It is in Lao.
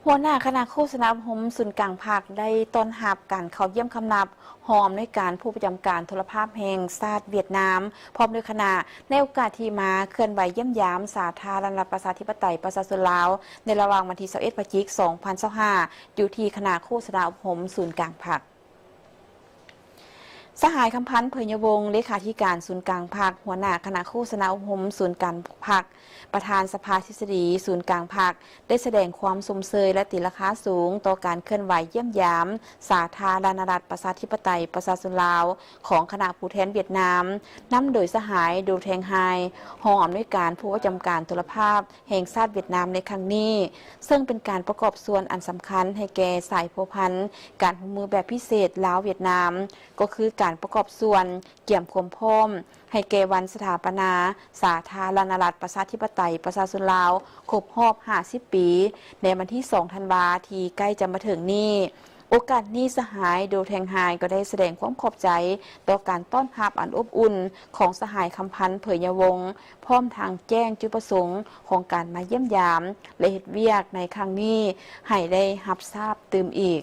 ຫົວໜ້າຄະນະໂຄສະນາອົບຮົມສູນກາງພັກ ໄດ້ຕ້ອນຮັບການເຂົ້າຢ້ຽມຄຳນັບຮອງອຳນວຍການຜູ້ປະຈຳການໂທລະພາບແຫ່ງຊາດຫວຽດນາມ ພ້ອມດ້ວຍຄະນະ ໃນໂອກາດທີ່ມາເຄື່ອນໄຫວຢ້ຽມຢາມສາທາລະນະລັດປະຊາທິປະໄຕປະຊາຊົນລາວ ໃນລະຫວ່າງວັນທີຊາວເອັດ ພະຈິກ ສອງພັນຊາວຫ້າ ຢູ່ທີ່ຄະນະໂຄສະນາອົບຮົມສູນກາງພັກ. ສະຫາຍ ຄຳພັນ ເຜີຍຍະວົງ ເລຂາທິການສູນກາງພັກ, ຫົວໜ້າຄະນະໂຄສະນາອົບຮົມສູນກາງພັກ, ປະທານສະພາທິດສະດີສູນກາງພັກ ໄດ້ສະແດງຄວາມຊົມເຊີຍ ແລະ ຕີລາຄາສູງຕໍ່ການເຄື່ອນໄຫວຢ້ຽມຢາມສາທາລະນະລັດປະຊາທິປະໄຕປະຊາຊົນລາວ ຂອງຄະນະຜູ້ແທນຫວຽດນາມ ນຳໂດຍສະຫາຍ ໂດແທງຮາຍ ຮອງອຳນວຍການຜູ້ປະຈຳການໂທລະພາບແຫ່ງຊາດຫວຽດນາມໃນຄັ້ງນີ້, ເຊິ່ງເປັນການປະກອບສ່ວນອັນສຳຄັນໃຫ້ແກ່ສາຍພົວພັນການຮ່ວມມືແບບພິເສດລາວ-ຫວຽດນາມ, ກໍຄືການປະກອບສ່ວນກຽມຄວາມພ້ອມໃຫ້ແກ່ວັນສະຖາປະນາສາທາລະນະລັດປະຊາທິປະໄຕປະຊາຊົນລາວ ຄົບຮອບຫ້າສິບປີ ໃນວັນທີສອງ ທັນວາ ທີ່ໃກ້ຈະມາເຖິງນີ້. ໂອກາດນີ້ ສະຫາຍ ໂດແທງຮາຍ ກໍໄດ້ສະແດງຄວາມຂອບໃຈຕໍ່ການຕ້ອນຮັບອັນອົບອຸ່ນຂອງສະຫາຍ ຄຳພັນ ເຜີຍຍະວົງ ພ້ອມທັງແຈ້ງຈຸດປະສົງຂອງການມາຢ້ຽມຢາມ ແລະ ເຮັດວຽກໃນຄັ້ງນີ້ໃຫ້ໄດ້ຮັບຊາບຕື່ມອີກ.